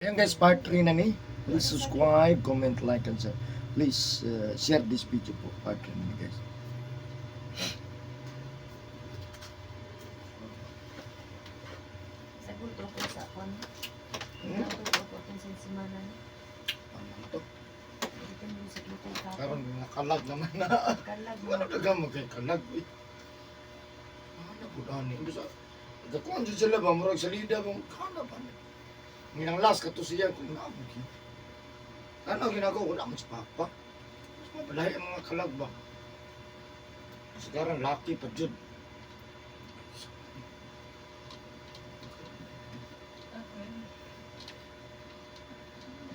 Ayan guys, part 3 na ni. Please subscribe, comment, like, and share. Please share this video po. Part 3 na ni, guys. Sagot ko sa akon. Hmm? Ako ko sa simana. Ano to? Dito mo sa kitay ka. Karon nakalag naman na. Kalag Wala ka gamot kay kalag. Uy. Ano po dani? Basta nagkakuan dyan sila ba? Murag salida ba? Kana ba ni? Nginang last ka to siya kung naabog. Ano ginagawa ko lang sa papa? Mas mabalahi ang mga kalag ba? Sekarang laki pa jud.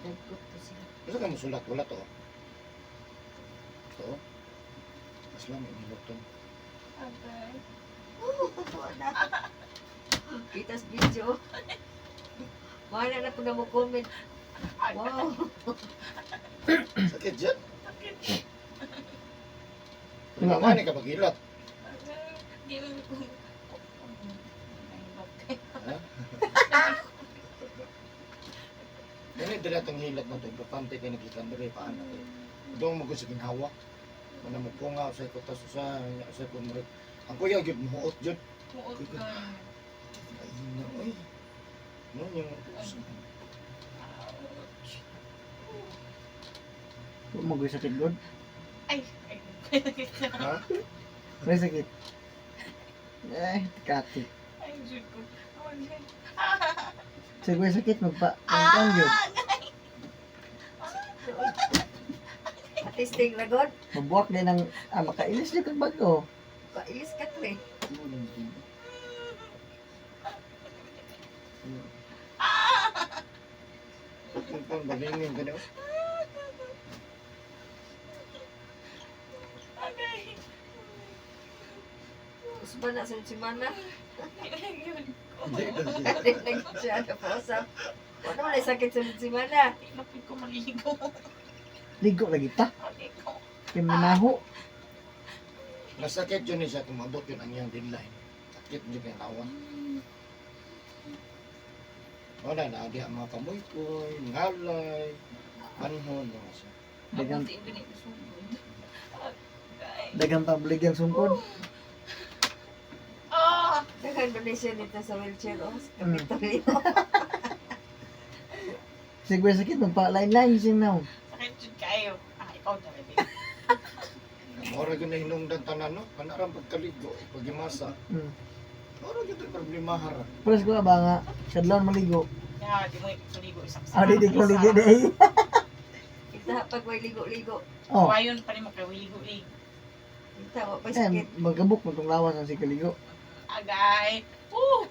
Dagkot to sila. Basta ka musulat, wala to. To. Mas lang inilot to. Okay. Wala. Kitas video. Wala na po na mo comment. Wow. Sakit dyan. Sakit. Wala man ka pagilat. Di ko. Ha? Dili dili atong hilat na to, importante kay nagikan diri paano kay. Doon mo sa ginhawa. Mana mo punga sa ko tas sa ko mo. Ang kuya gyud muot gyud. Muot ka. Ay na oy. No yung Magoy sakit god. Ay, ay. Ha? May sakit. Eh, kati. Ay, Diyos ko. Oh, Diyos. Sige, may sakit magpa ang yun. Testing na god. Mabuwak din ang makailis jud kag bago. Pailis ka to eh. Kung pang balingin ka daw. Agay. Usba na sa simana. Yun ko. Hindi daw siya. Lagi siya na po sa. Wala mo na sakit sa simana. Di na po ko maligo. Ligo lagi ta. Maligo. Kay manaho. Masakit yun eh siya kung maabot yun ang iyang deadline. Sakit yun yung lawas. Wala na, di ang mga kamoy-koy, ngalay, panhon, mga siya. Dagang Abuti din ito sugod. Agay. dagang tablig ang sungkod. Ah! Daghan ba na siya dito sa wheelchair? Oh, sa Kapitolyo. Sige, may sakit magpa line-line sing now. Sakit jud kayo. Ah, ikaw na rin. Mora yun na hinungdan tanan, no? Panarang pagkaligo, pagimasa. Mora yun yung problema hara. Pres ko ba nga kadlawon maligo. Ya, di mo ikuligo isang Ah, di ko ligo di. Kita pag may ligo-ligo. Oh. Wayon pa rin mo kay ligo eh. Kita wa pa Eh, sakit. magabok mo tong lawas ang sikaligo. Agay. Woo!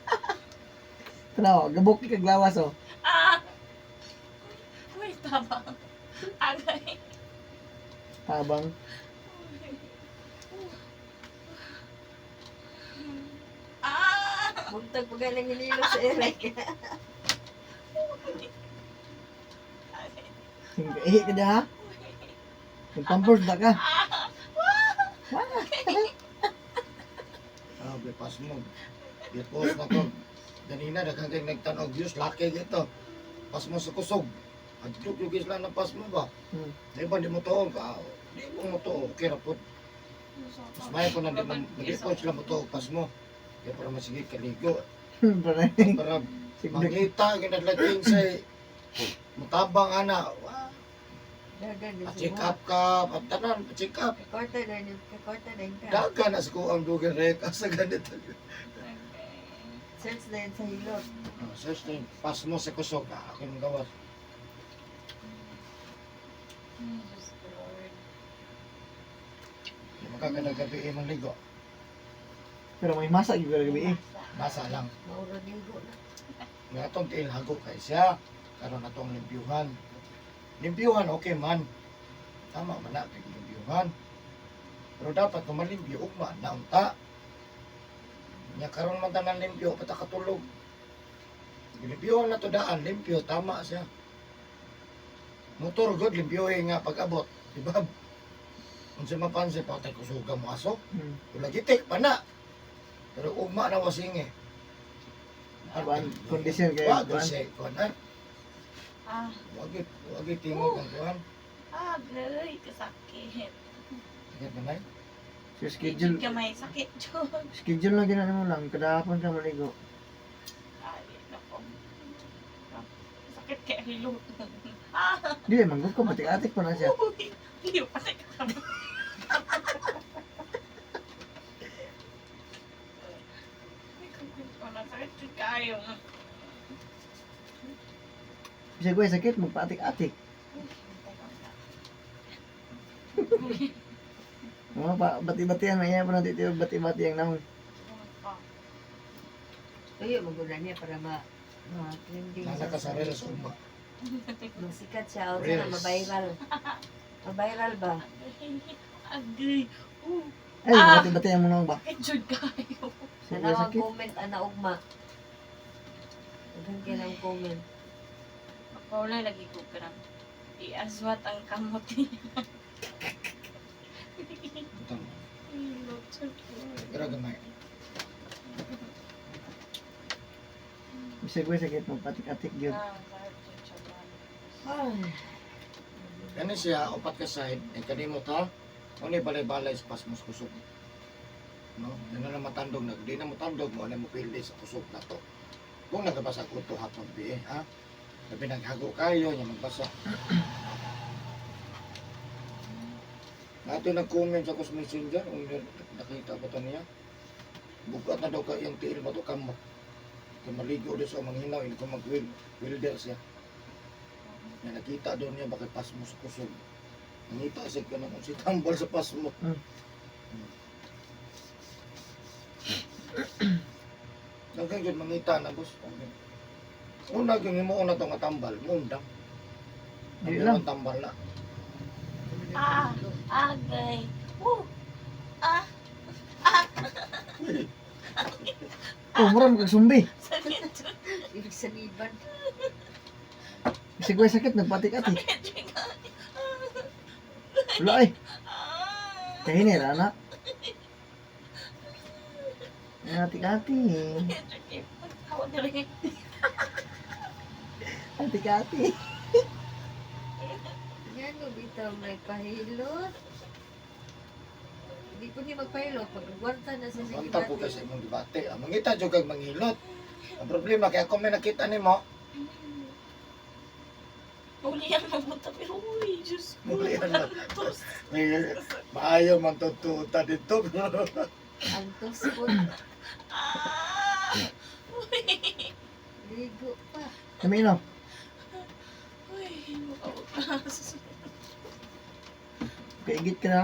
Tanaw, gabok ni kag lawas oh. Ah! Wait, tama. Agay. Tabang. Ah! Buntag pa galing hinilo sa Eric. Ihi ka diha, ha? Nagpampers na ka. Ah, bypass mo. Bypass na ko. Ganina, daghang kay nagtanaw Diyos, laki gito. Pas mo sa kusog. Adlok yung isla na pas mo ba? Di ba, di mo to, ah, di mo to, okay ra po. Mas may ko na di mo, di po sila mo to, pas mo. Kaya para masige kaligo. Para Para sige. mangita, ginadlating sa mutabang ana. Wah, Dagan din pa-check up ka, patanan, pa-check up. Kakorta din, kakorta din ka. Dagan na sa kuang dugan rek sa ganito. Search na yun sa hilot. Ah, search na yun. Pas mo sa kusog, ah, ako yung gawas. Diyos ko, Lord. Di makakadagabi eh, mangligo. Pero may masa gyud gabi eh. Basa lang. Maura ligo na. Nga atong tiil hago kay siya. Karon atong limpyuhan. Limpyuhan, okay man. Tama man na, kay limpyuhan. Pero dapat kung malimpyo, ugma na unta. Nya karon man tanan limpyo, pata katulog. Limpyuhan na to daan, limpyo, tama siya. Motor god, limpyuhin nga pag-abot. Di ba? Kung siya mapansin, patay kusuga mo aso. Wala gitik pa na. Pero ugma na wasing eh. Kuan, condition kay Wa kuan. siya kuan ay. Ah. Wagi tingog ang kuan. Agay. Kasakit. Sakit man ay. So, schedule, Jud ka may sakit jud. schedule na ginano mo lang. Kada hapon ka maligo. Ay, nako. Sakit kay hilot. Ah. Dili, manggug ko, batik-atik pa na siya. Uy. Liyo patay ka. Sakit jud kaayo. Bisag way sakit, magpaatik-atik. Mga pa, bati-batian, may pa natin ito, bati-bati ang naong. Tuyo maguna niya para ma ma-trending. Nasa ka sa reels ugma. Magsikat siya o sana Reels. ma-viral. Ma-viral ba? Agay. Ay, Ah. bati-batian mo naong ba? Sakit jud kaayo. Bisag way Tanaw ang sakit. comment ana ugma. Daghan kay ng comment. Paula lagi ko kanang iaswat ang kamot niya. Butang. Hilot jud ko. Pero gamay. Bisag way sakit, magpaatik-atik yun. Ah, sakit jud siya man. Ay, Kani siya upat ka side ay kanimo ta. Uni balay-balay sa pasmos kusog. No, di na na matandog nag di na matandog mo na mo pildi sa kusog na to. Kung nagabasa ko to hapon bi ha. Labi naghago kayo nya magbasa. Nato nag-comment sa Cos Messenger, kung nakita ba to niya. Bugat na daw ka iyang tiil ba to kamot. Kung maligo doon sa manghinaw, hindi ko mag-will. Welder siya. Na nakita doon niya bakit pasmo sa kusog. Nangita siya ka nang si tambal sa pasmo. Daghan yun mangita na boss. Una yung imo una to nga tambal, mundang. Dili Ang lang. lang tambal na. Ah, agay. Ah, Oh, mura magkagsumbi. sakit jud. ibig saniban. Bisag way sakit, nagpatik-atik. Sakit jud kaayo. Wala ay, Ah, kahinir, anak. Atik-atik. sakit jud kaayo. Ako diri. Atik-atik. Yan mo bitaw may pahilot. Hindi ko niya magpahilot. Pag-gwarta na sa sige Manta po kasi imong debate. Ang mangita jud kag manghilot. Ang problema kay ako may nakita nimo, Ulihan mo mo pero uy, Diyos ko. Ulihan mo. Antos. may maayo man tututa dito. Antos po. Ah! Uy. Ligo pa. Kami no. Uy, makautas. Kaigit ka na.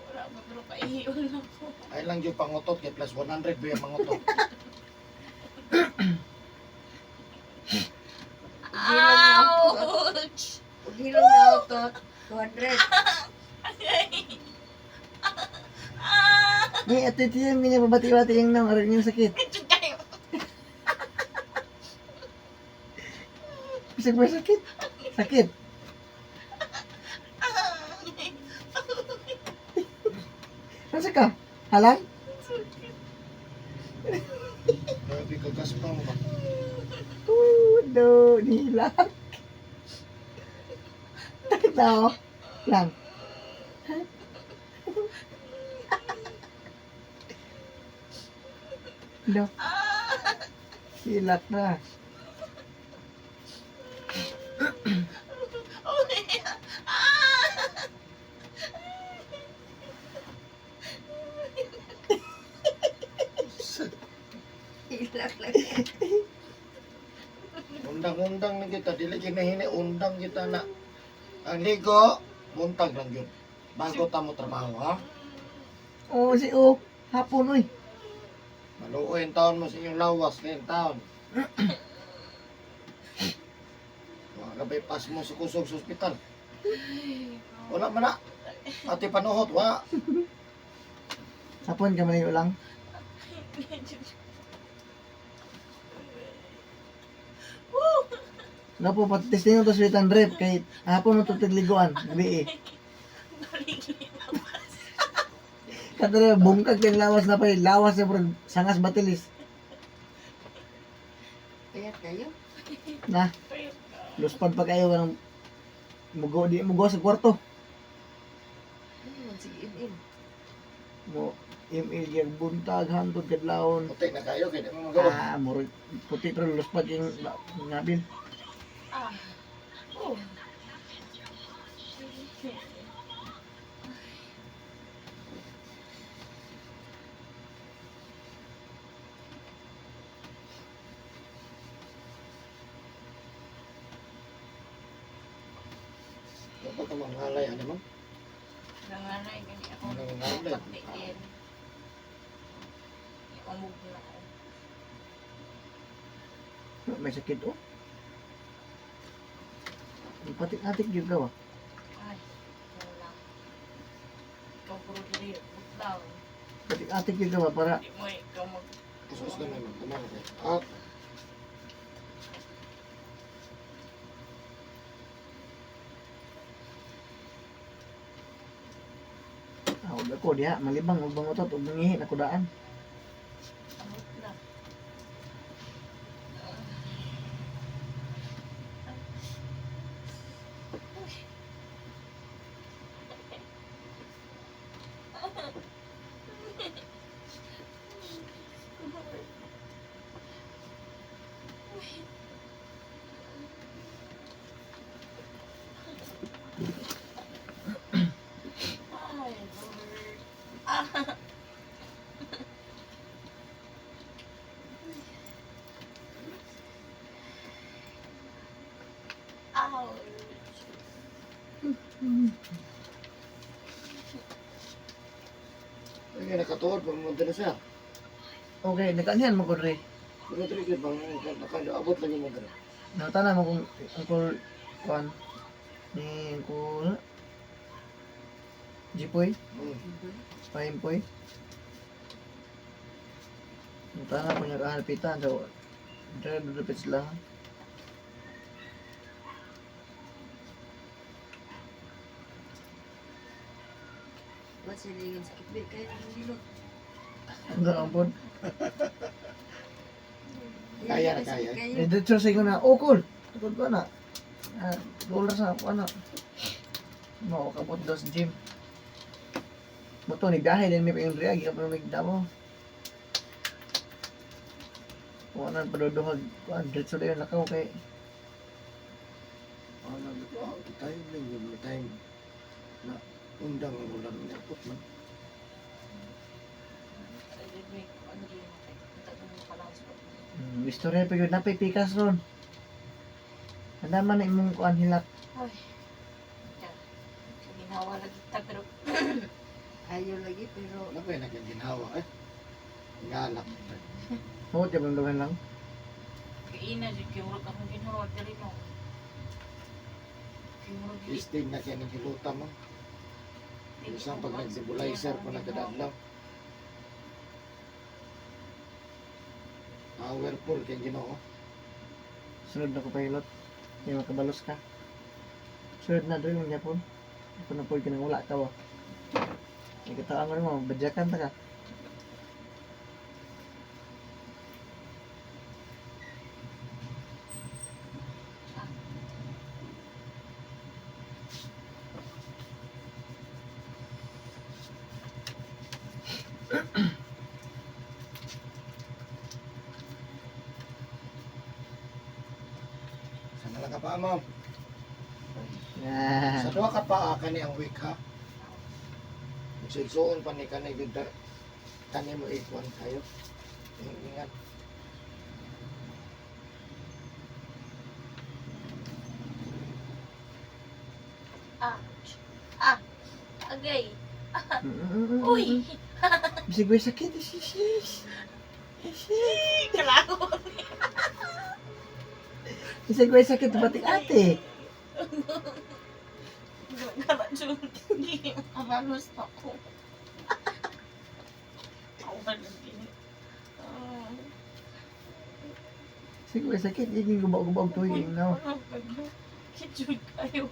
Wala pa pero paihiol ako. Ay lang yung pangutot kay plus 100 ba yung mangutot. Ouch! Ug hilom na auto, 200. Agay. Ah! May ate tiyan, ganyan pabati-bati yung naong, aral yung sakit. Sakit jud kaayo. Bisag may sakit. Sakit. Nasa ka? Halang? Grabe ka gaspang ba. Tudo nila. Sakit na ako. Lang. No. Hilak na. Uy. Ah! Hilak lang. Undang-undang na kita, dili kinahini, undang kita na. Ang ligo, buntag lang yun. Bago ta mo trabaho, ha? Oo, si O. Hapon, uy. Maluoy ang taon mo sa inyong lawas ngayong taon. Mga kabay, pas mo sa kusog sa ospital. Wala man na. Ate panuhot, wa. Hapon ka man lang. Woo! Wala po, patisting to sweet and rep. Kay hapon mo ito tigliguan. Gabi eh. Baligid. Katara, bungkag kay lawas na pa eh. Lawas na puro sangas batilis. Payat kayo. Na. Payat ka. Luspad pa kayo ng mugo di mugo sa kwarto. Ano man sige in. Mo ML gyud buntag hantod kadlawon. Puti na kayo kay di mo magawa. Ah, murag puti pero luspad yung ngabil. Ah. Oh. Dapat ka mangalay ano ma'am? Nanganay gani ako. Nangangalay. Pagtiil. Umog na ako. May sakit oh. Patik-atik gyud ka ba? Ay, wala. Ikaw puro dili, butaw. Patik-atik gyud ka ba para Di mo ikaw mag... Kuskus na ma'am. Tama na kayo. Ah, ah, wag ako diha malibang ug bangotot ug mangihi na kudaan. Amot na. Ay, Lord. Ah. Ouch. ay nakatuod pa mo diri sir. Okay, nakaanyan mo ko dre. Pero diri gyud bang nakaabot lagi mo diri. Nautana mo kung Uncle Juan ni Uncle Jipoy, Paimpoy. Nautana ko niya kahalapitan so dre dudupit sila. Wa silingan sakit be kay ang hilot. Ang ang pod. Kaya na, kaya. Eh, dito sa inyo na, oh cool. Tukod ko na. Ah, dolar sa ako na. No, kabot dos gym. Moto ni biyahe din may payong riya, gikan pa mig damo. Wala na paduduhag, kuan diretso dayon lakaw kay Ano oh, time lang yung time na undang ang ulan ni abot man. Istorya pa yun, napay pikas ron. Handa man na imong kuan hilak. Ay. Ginawa lagi ta pero Ayaw lagi pero Ano ba yung naging eh? Ngalak. Mo di ba lang. kaina jud kay murag akong ginawa diri no. Kay murag Istig na kaya ng hiluta mo. Isang pag nag-nebulizer ko nagkadadlaw. Powerful kay Ginoo. Sunod na ko pilot. Kaya makabalos ka. Sunod na doon yung Japon. Ako na po kinang wala ka ba. Ikataan ko mo, badyakan ta ka. Sa lang ka pa, ma'am. Ah, Sa duha ka paa kani ang week ha. Sigsuon pa ni kani gud kani mo ikuan kayo. Ingat. Ouch. Ah. Agay. Mm. Uy. Bisig may sakit. Ish, ish, ish. Kalaho. Bisig may sakit. Batik ate. Gara jud. Makabalos na ko. Ako ba lagi? Ah. Bisig may sakit. Iging gubaw-gubaw to. Iging now. Kijud kayo.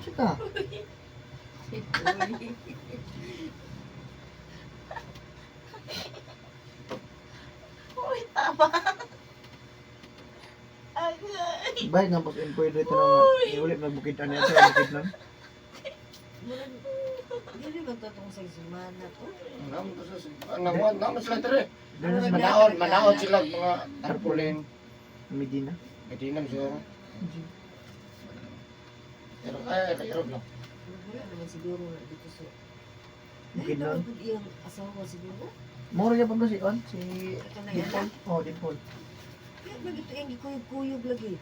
Tsaka. Uy. Bayad nga pos employed rito na nga. Iulit na bukid ani ato bukid lang. Murag, dili man to tong sa semana to. Naman to sa naman naman sila dire. Doon na sa Manaon, manaon sila mga tarpaulin. Medina. Medina siguro. Pero ay ay irog lang. Murag wala naman siguro na dito sa... Bukid Dili lang. naman pud iyang asawa siguro. Moro gyapon to si on si Ito na yan. Dimple. Oh, Dimple. Kaya ba ito yung gikuyog-kuyog lagi?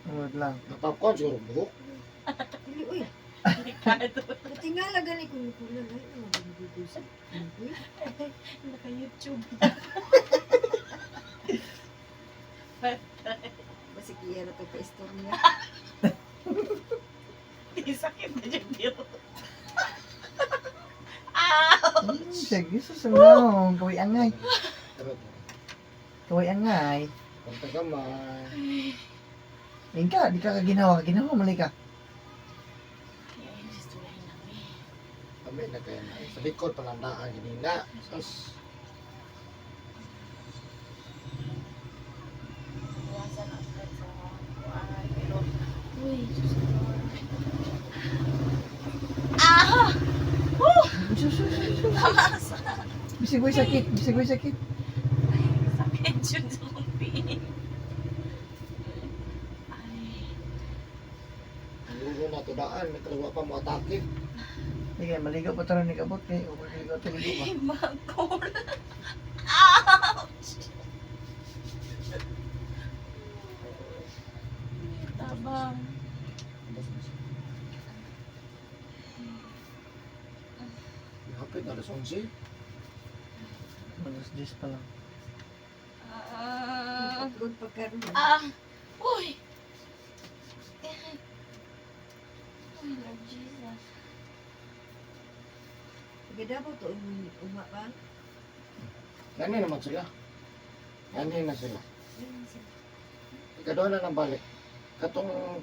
Murag lang. Napapkon siguro buhok. Dili, uy. Delikado. Katingala gani kung nikulan. Ay, naman dito sa... Uy, Naka-YouTube. basik iya na to pa-istorya. Di sakit na dyan dito. Ah! Sige, sus no, kaway angay. Pero Kaway angay. pagka gamay. Ayun ka, di ka kaginawa, ginawa mali ka. Ay, just tulahin namin. Kami na kaya na. Sa likod palandaan ganina. Sus. Iwasan ang sakit sa kuan, pero, uy, Diyos ko, Lord. Ah! Woo! Sus, sus, sus, sus. Tamas! Bisig way sakit, bisig way sakit. Ay, sakit yun sa mong tiil. Ay, Lugo na to daan, may kalawa pa mo atake. Sige, maligo pa tayo ni kabot kay o maligo to ligo ba. ay, magkol. Ouch! Tabang. Hapit na alas 11. Alas 10 pa lang. Ah. Good pagkaroon. Ah! Uy! Uy, Lord Jesus. Gadabaw to uma pa. Gani naman sila. Gani na sila. Ayun, sila. Ikaduha na ng balik. Katong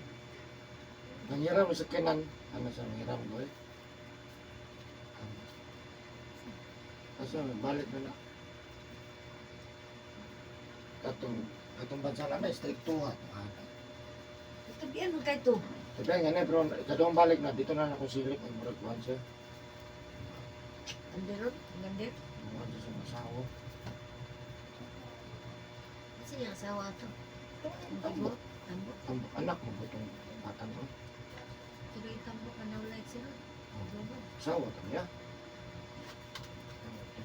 nanghiram sa kinan. Ano sa nanghiram boy? Kaso balik na na. Katong katong bansa na na stricto ha. Tabian mo kay to. Sabi nga na pero ikaduhang balik na dito na ako silip ang murag kuan siya. Anderon, andander. Kuan siya sa asawa. Kasi niyang asawa to. Tambo. Tambo. Ang anak mo ba itong bata no? Pero yung tambo ka na wala sila. Tambo. Asawa to niya.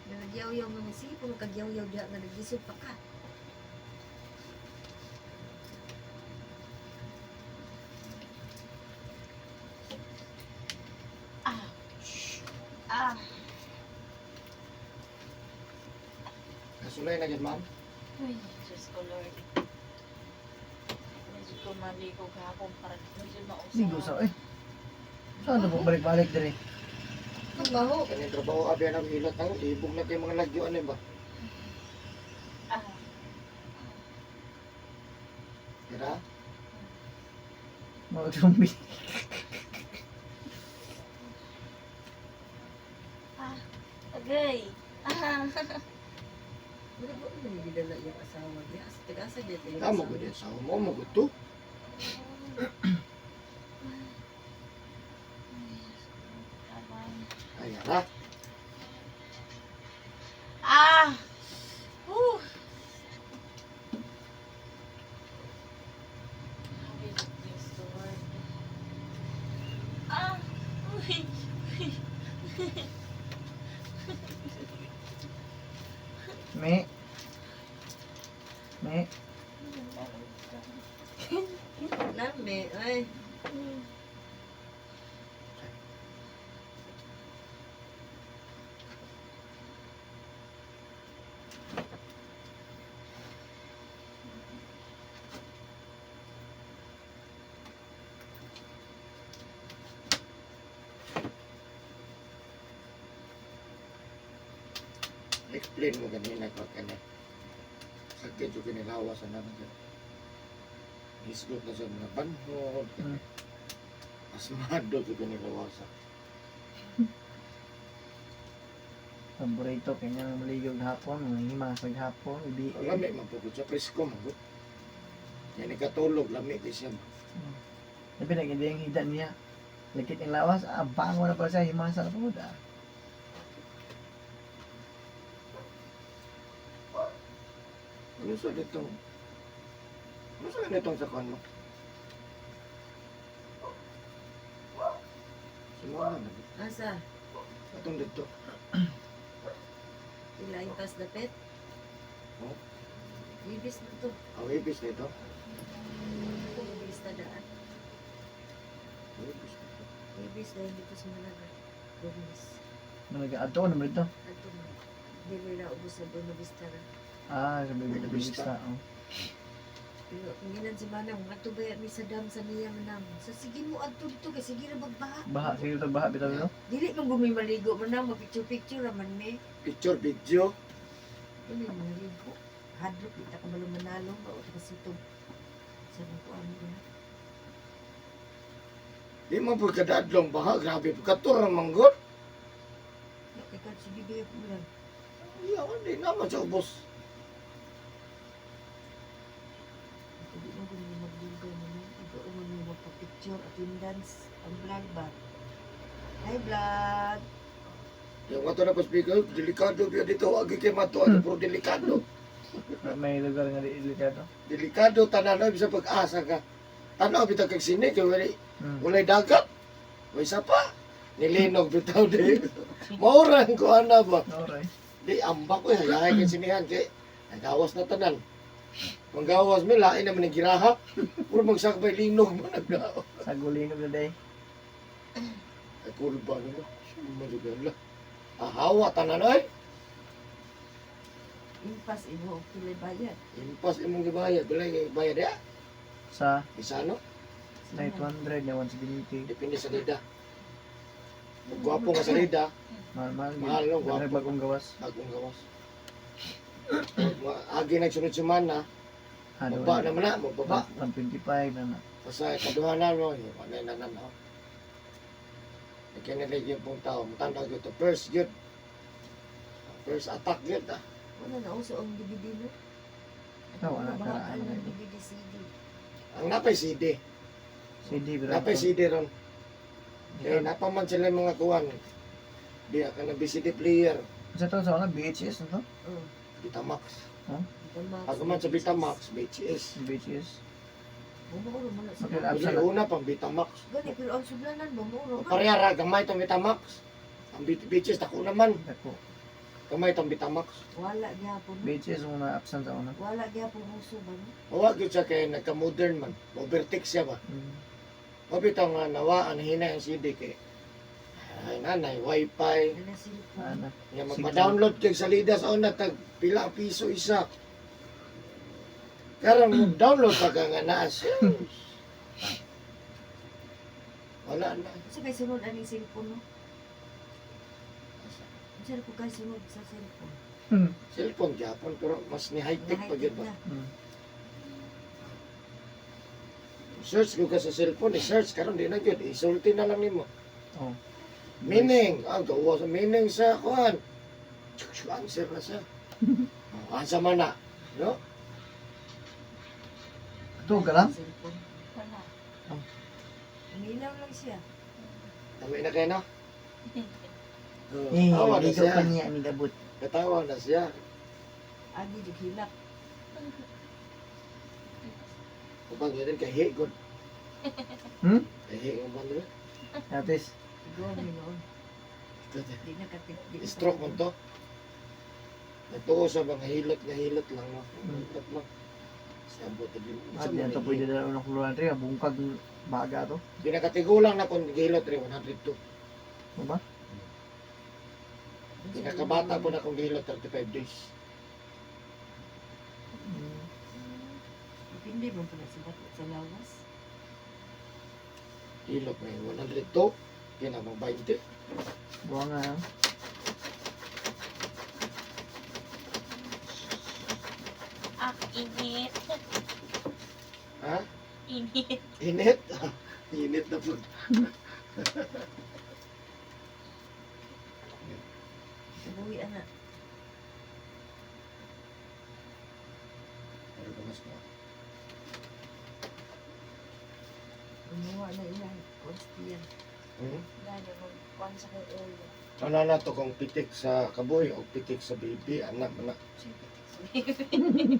Na nagyaw-yaw nga masipo, kagyaw-yaw diha nga nagisod pa ka. Ah! Ah! Kasulay na gid ma'am. Uy, Diyos ko, Lord. Medyo ko maligo kahapon para medyo mausap. Ligo sa eh. Saan na po balik-balik dire? Ang baho. Kaning trabaho abi ang hilot ang ibog na kay mga lagyo ano ba? Ah! Tira. Mga zombie. Ah! Agay! Ah! Wala ba mo gidala yung asawa niya? Asa taga-asa niya yung Tama asawa? ko din asawa mo mo gud to. Tabang. Ay ara. Ah! Whew! Grabe, Diyos ko, Lord. Ah! Uy! Uy! Me. Me. Lame, ay. Explain mo ganina ko kani. Sakit jud kinilawas sa naman siya. Hisgot na siya mga banhod. Asmado jud kinilawas. Paborito kay nga maligo hapon, mga himas hapon, ibi. Lami man po gud siya presko man gud. Kaya nagkatulog, lami kay siya. Tapi nag yung hida niya. Lakit ang lawas, ah, bango na pala siya, himasa na po. Ah. Ano sa ditong? Ano sa nitong sa kan mo? Sumama na. Asa? Atong dito. Ila impas dapit? Oh. Ibis na to. Ang ibis nito. Ako mabilis na daan. Ibis nito. Ibis dahil dito sa Malaga. Lunes. Nag-ato naman dito. Ato mo. Dili na ubos sa Buena Vista na. Ah, sa Buena Buena Vista. Vista. Oh. Pero ngilan si Manang, ato ba mi sa dam sa niya Manang. So sige mo adto dito kay sige ra magbaha. Baha, sige ito, baha, bitaw no? Dili man gumi maligo Manang, magpicture-picture ra man mi. Picture, video. Dili man maligo. Hadlok di ta kabalo manalo ba o kasi to. Sa nang kuan niya. Di mo pagkadadlong baha, grabe. Pagkaturang manggot. Kay kan sige ba ulan. Iya, hindi naman sa ubos. Dili man gumi magdugay Manang. Igo man mi magpa-picture attendance ang vlog ba. Hi vlog. Yung ato na pa speaker, delikado biya dito. Agi kay mato, ano, puro delikado. May lugar nga di delikado. Delikado, tanan bisa pag-asa ka. Tanaw, bitaw kag sini, kay wala, walay dagat. May isa pa. Nilinog bitaw di. Maurang ko ana ba. Alright. Di ambak ko hayahay kay sinihan kay nagawas na tanan. Manggawas mi lain naman ang giraha. Puro magsakbay linog mo nagdao. Sa gulinog na day. Ay kurba na. Madugala. Ahawa tanan ay. Impas imo og pilay bayad. Impas imong gibayad, bilay kay bayad ya. Sa Isa no, 900 na 170. depende sa lida. Kung gwapo nga sa lida, Mahal, mahal. Mahal, no? Gwapo. Mahal, bagong gawas. bagong gawas. Agi nagsunod semana, Ano, baba naman na, magbaba. 125 na na. Basta kaduha na no, yung ano na na no. Nagkinilig yung pong tao, matanda ko ito, first yun. First attack yun ah. Wala na uso ang DVD no. Oh, wala, Baha karaan ang na ito. DVD CD. Ang napay CD, CD, pero. napay CD ron. Kaya napaman sila yung mga kuwan. Di ka na VCD player, Sa to, sa una, VHS na to? Oh, Betamax. Betamax. Ako man sa Betamax, VHS. VHS. Bumauro man na Okay, sila. absa Dili na. una pang Betamax. Gani pero ang sudlanan bumauro man. Pareha ra gamay tong Betamax. Ang VHS dako naman, Dako. gamay tong Betamax. Wala gyapon. No? VHS ang una absent sa una. Wala gyapon uso ba no? Wa gyud siya kay nagka-modern man. Overtake siya ba. Mabitaw nga nawaan hina ang CD kay ay nanay wifi Nana cellphone. Ana. nga magpa-download kay salida sa una tag pila ang piso isa. Karon mo download pa ka nga naa sus. Wala na. Unsa kay sunod aning cellphone no? Unsa ra ko kay sunod sa cellphone? Cellphone gyapon pero mas ni high-tech pa gyud ba. Na. Search ko ka sa cellphone, i-search karon di na gyud, isulti na lang nimo. Oh. Meaning, ang gawa sa meaning sa kuan. Answer na siya. Oh, asa man na, no? Ito ka lang? Cellphone. Wala. Umilaw lang siya. Dami na kayo na. Oh, Eh, tawa na ligo siya. pa niya ni Gabot. Katawa na siya. Agi jud hilak. Upang yun kay Higon. Kay Higon ba nila? Atis. Go mi noon. Di na katik di na Stroke man to. Nagtuo sa mga hilot nga hilot lang no. Hilot lang. Sabot din. At yan to pwede na unang kuluhan rin. Bungkag baga to. Pinakatigulang na kung gihilot rin 102. Ano ba? Pinakabata po na kung gihilot 35 days. Depende man pala sa bato sa lawas. Hilot may 102. Kaya na mga 20. Buwa nga. Ah. Ah, init. Ha? Init. Init? Init na po. Buhi ana. Pero gamas na. Umuha na iya. Konstiyan. Dali, magkuhan sa kong ulo. Ano na to kung pitik sa kabuhi o pitik sa baby, anak, anak. Sige, pitik sa baby.